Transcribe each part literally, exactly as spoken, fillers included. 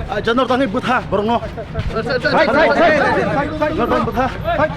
Ah, janor tangwi bwtha borokno. Hai, hai, hai, hai, hai, janor tangwi bwtha. Hai.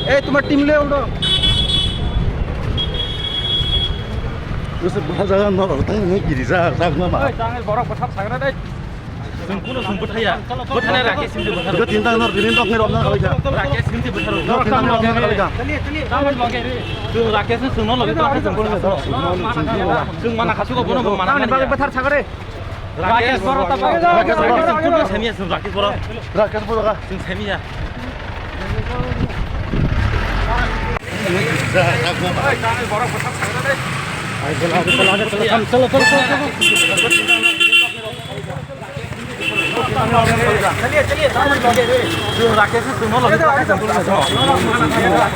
Eh, tomar team le ulo. Bwswk bwsajak norok tei hwnwi kirijak, jak ma ma. Oi, tangwi borok bwthak sagra dai. Chwng kuno chwng bwthaya. Bwthana Rakesh Simti bwtharo. Bwthai tang nor dinin tong nirok na kalaika. Rakesh Simti bwtharo. Nor tin tang nirok na kalaika. Chwng Rakesh chwng no logi tong chwng kuno chwng. Chwng mana khasu ko bono mana mani. Bwthar sagare. Rakesh Boro ta Rakesh Boro. Chwng kuno semiya chwng Rakesh Boro. Rakesh Boro ka. Chwng semiya.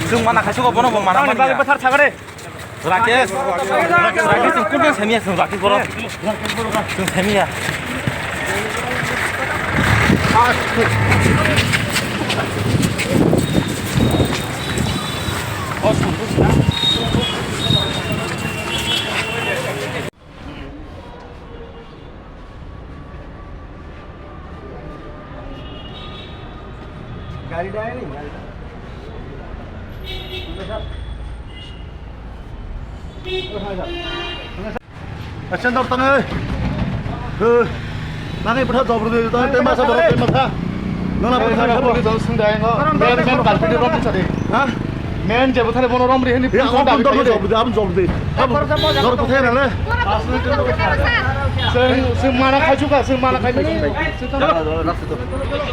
Chwng mana khasu ko bono bo mana mani. Bwthar sagare. Rakesh, Rakesh, chwng kun semiya chwng Rakesh Boro. Chwng semiya. Gari da ni, gari da. Acha dok tang ai. He. Nang ai bwthar job rwdi, tang ai tema sa borok tema sa. Nang na bwthar job rwdi, tang sung dai ngo. Men, men kalpiti rom sa de. Ha? Men je bwthar bono rom ri hini. He, abon dok de, abon job rwdi. Abon job rwdi na le. Sung, sung mana khai chuka, sung mana khai chuka.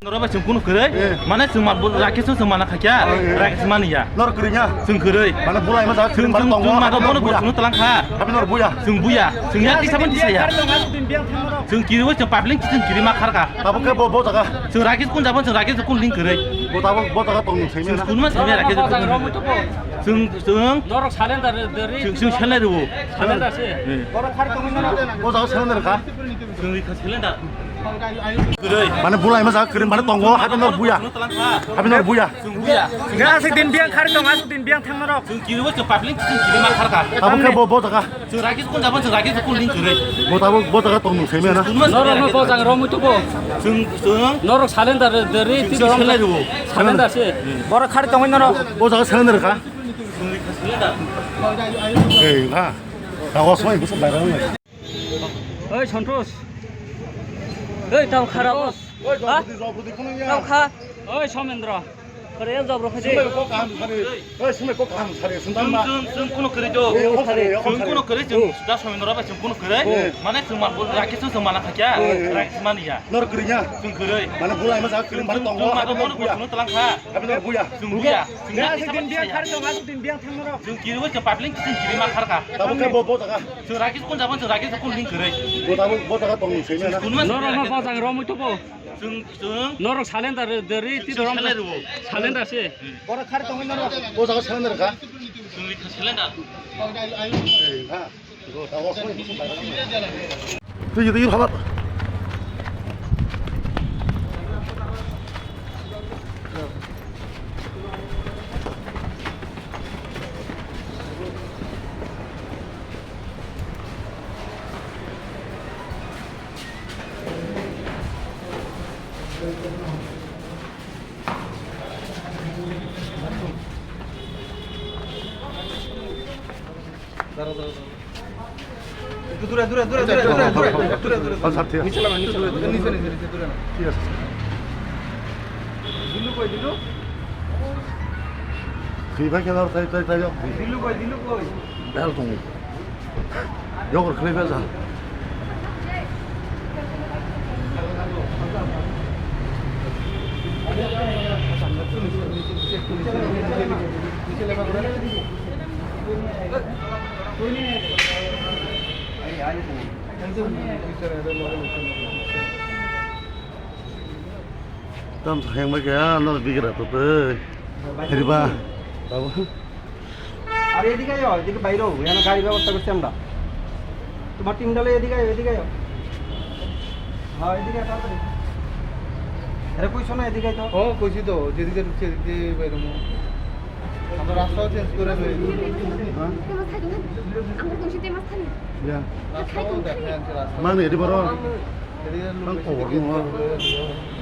Noro ba chwng kunu kwrwi, eh, mane chwng ma Rakesh chwng mana khaikya, eh, eh, Rakesh mani ya. Nor kwrwi nya? Chwng kwrwi. Mane bulai ma jak chwng, chwng, chwng ma bono bo chwng talang kha. Habi nor buya. Chwng buya. Chwng ya kisa ban kisa ya. Chwng kiri o chwng public chwng kiri ma kharka. Abo khe bo, bo jaga. Chwng Rakesh kun jabo chwng Rakesh kun ling kwrwi. Bo tabo bo jaga tong semi na. Chwng kun ma semi Rakesh kun. Chwng, chwng. Norok salenda de ri. Chwng, chwng salenda de bo. Salenda se. Eh. Bo jaga salenda kha. Chwng rikha selenda. Kwrwi. Mane bulai ma jak kwrwi, mane tongo, habi nor buya. Habi nor buya. Chwng buya. Aswk din biyang khari tong, aswk din biyang thang norok. Chwng kiriwi chwng public chwng kiri ma kharka. Abo khe bo, bo jaga. Chwng Rakesh kun jabo, chwng Rakesh kun ling kwrwi. Bo tabo, bo jaga tong nung semi na. Norok no bo jang romwi tubo. Chwng, chwng. Norok salenda de ri ti chwng dorong. Selai rubo. Salenda se. Borok khari tongwi norok. Bo jaga salenda kha. Chwng rikha selenda. Ei, ha. Tago soi, busa bayar nang. Oi, Santosh. Oi, tamo khara bo. Oi, ha? Job rwdi, job rwdi, khunung ya. Tamo kha. Oi, Somendra. Kore job rwkha di. Sumai kok kaham sari. Oi, sumai kok kaham sari. Sundang ma. Sung, sung, sung, kuno kwrwi do. Oi, kok sari, kok sari. Sung kuno kwrwi, sung da Somendra bai sung kuno kwrwi. Oi. Mane sung ma, Rakesh sung mana khaikya, oi, oi. Rakesh mani ya. Nor kwrwi ya. Sung kwrwi. Mane bulai ma jak kwrwi, mane tongo, sung ma hado bono kwrwi. Kuno talang kha. Abi nor buya. Sung buya. Sung ya, ya, sing din biang khari tong, aswk din biang thang norok. Sung kiriwi, sung public, sung kiri ma kharka. Tamo khe bo, bo jaga. Chwng Rakesh kun jabo, chwng Rakesh kun ling kwrwi. Bo tabo, bo jaga tong semi na. Norok no bo jaga romwi tubo. Chwng, chwng. Norok salenda de ri ti dorong. Salenda rubo. Salenda se. Borok khari tongwi norok. Bo jaga salenda kha. Chwng rikha salenda. Ei, ha. Twi, twi, twi, habat. দাঁড়াও, দাঁড়াও, দাঁড়াও। একটু দূরে, দূরে, দূরে, আচ্ছা, দূরে, আচ্ছা, দূরে, আচ্ছা, দূরে, আচ্ছা, দূরে, আচ্ছা। দূরে, দূরে। আচ্ছা, ঠিক আছে। নিচে লাগান, নিচে লাগান। নিচে, নিচে, নিচে, দূরে না। ঠিক আছে। জিল্লু কই, জিল্লু? Khwi bai khe naro tai, tai, tai, yok. জিল্লু কই, জিল্লু কই? Bel tongo. Yogor khwlai bai ja. Tam sa heng bai khe, ah, no bigra to tei. Hiriba. Babu. আরে এদিকে আয়, এদিকে বাইরে হও, এখানে গাড়ি ব্যবস্থা করছি আমরা। তোমার টিমটা লই এদিকে আয়, এদিকে আয়। হ্যাঁ, এদিকে আয়, তাড়াতাড়ি। আরে কইছো না, এদিকে আয় তো। ও, কইছি তো, যেদিকে ঢুকছে, এদিকে বাইরে হও। আমরা রাস্তাও চেঞ্জ করে লই। হ্যাঁ? আমরা কোন সিটে মাছ থাকি? ইয়া। রাস্তাও দেখা যাচ্ছে, রাস্তা। মানে, এটি বড়। এদিকে লোক বেশি খবর দেখে।